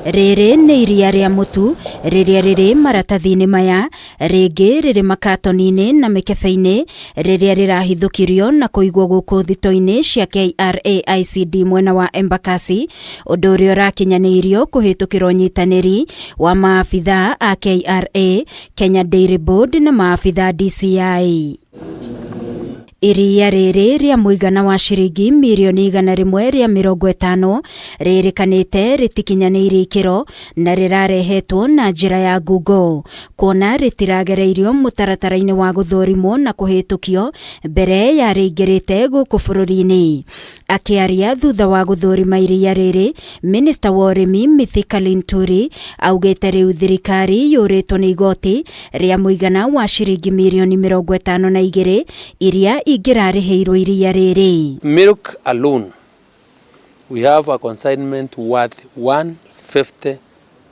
Rĩrĩ nĩ iria rĩa mũtu rĩrĩa rĩrĩ maratathi-inĩ maya, rĩngĩ rĩrĩ makatoni-inĩ na mĩkebe-inĩ, rĩrĩa rĩrahithũkirio na kũigwo gũkũ thito-inĩ cia KRA ICD mwena wa Embakasi, ũndũ ũrĩa ũrakinyanĩirio kũhĩtũkĩra ũnyitanĩri wa maabithaa a KRA, Kenya Dairy Board na maabithaa DCI. Iria rĩrĩ rĩa mũigana wa ciringi mirioni 150 rĩrĩkanĩte rĩtikinyanĩirie ikĩro na rĩrarehetwo na njĩra ya ngungo, kuona rĩtiragereirio mũtaratara-inĩ wa gũthũrimwo na kũhĩtũkio mbere ya rĩingĩrĩte gũkũ bũrũri-inĩ. Akĩaria thutha wa gũthũrima iria rĩrĩ, Minista wa ũrĩmi Mithika Linturi augĩte rĩu thirikari yũrĩtwo nĩ igoti rĩa mũigana wa ciringi mirioni 52 iria ingĩrarĩhĩirwo iria rĩrĩ. Milk alone, we have a consignment worth 150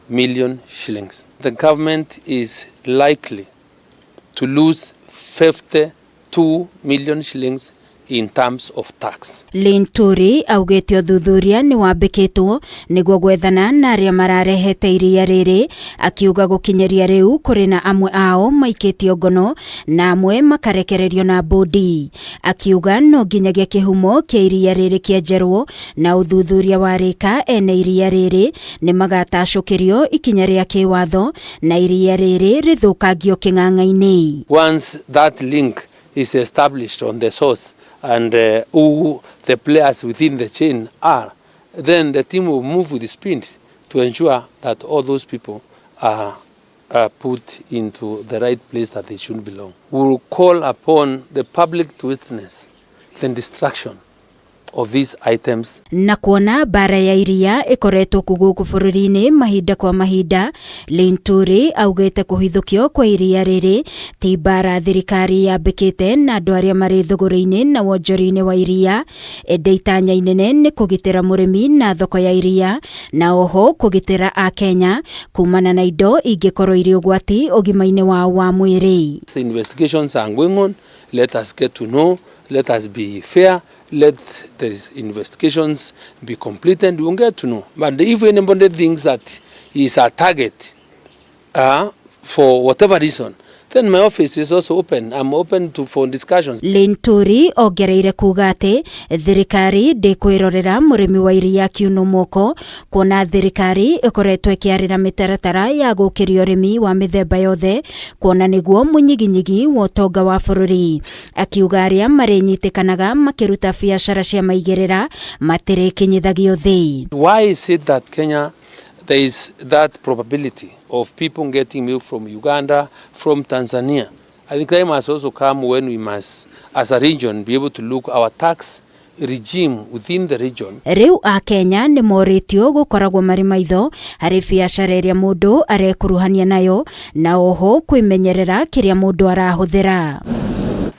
million shillings. The government is likely to lose 52 million shillings in terms of tax. Linturi augĩte ũthuthuria nĩ wambĩkĩtwo nĩguo gwethana na arĩa mararehete iria rĩrĩ, akiuga gũkinyĩria rĩu kũrĩ na amwe ao maikĩtio ngono na amwe makarekererio na bũndi. Akiuga no nginyagia kĩhumo kĩa iria rĩrĩ kĩenjerwo na ũthuthuria warĩka ene iria rĩrĩ nĩ magatacũkĩrio ikinya rĩa kĩwatho na iria rĩrĩ rĩthũkangio kĩng'ang'a-inĩ. Once that link is established on the source and who the players within the chain are, then the team will move with speed to ensure that all those people are put into the right place that they should belong. We will call upon the public to witness the destruction of these items. Na kuona mbara ya iria ĩkoretwo kuo gũkũ bũrũri-inĩ mahinda kwa mahinda, Linturi augĩte kũhithũkio kwa iria rĩrĩ ti mbara thirikari yambĩkĩte na andũ arĩa marĩ thũgũrĩ-inĩ na wonjoria-inĩ wa iria, ĩndĩ itanya inene nĩ kũgitĩra mũrĩmi na thoko ya iria na oho kũgitĩra Akenya kumana na indo ingĩkorwo irĩ ũgwati ũgima-inĩ wao wa mwĩrĩ. The investigations are going on. Let us get to know. Let us be fair. Let the investigations be completed. We will get to know. But if anybody thinks that he is a target for whatever reason, then my office is also open. I'm open to for discussions. Linturi ongereire kuga atĩ thirikari ndĩkwĩrorera mũrĩmi wa iria kiuno moko, kuona thirikari ĩkoretwo ĩkĩarĩra mĩtaratara ya gũkĩria ũrĩmi wa mĩthemba yothe, kuona nĩguo mũnyiginyigi wa ũtonga wa bũrũri. Akiuga arĩa marĩnyitĩkanaga makĩruta biacara cia maigĩrĩra matirĩkinyithagio thĩ. Why is it that Kenya there is that probability of people getting milk from Uganda, from Tanzania? I think time has also come when we must, as a region, be able to look our tax regime within the region. Rĩu Akenya nĩ morĩtio gũkoragwo marĩ maitho harĩ biacara ĩrĩa mũndũ arekuruhania nayo na oho kwĩmenyerera kĩrĩa mũndũ arahũthĩra.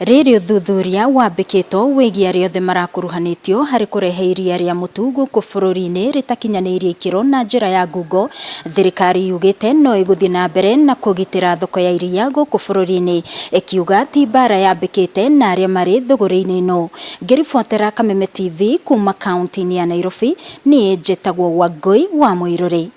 Rĩrĩ ũthuthuria wambĩkĩtwo wĩgiĩ arĩa othe marakuruhanĩtio harĩ kũrehe iria rĩa mũtu gũkũ bũrũri-inĩ rĩtakinyanĩirie ikĩro na njĩra ya ngungo, thirikari yugĩte no ĩgũthiĩ na mbere na kũgitĩra thoko ya iria gũkũ bũrũri-inĩ, ĩkiuga ti mbara yambĩkĩte na arĩa marĩ thũgũrĩ-inĩ ĩno. Ngĩribotera Kameme TV kuma kaunti-inĩ ya Nairobi, niĩ njĩtagwo Wangũi wa Mũirũrĩ.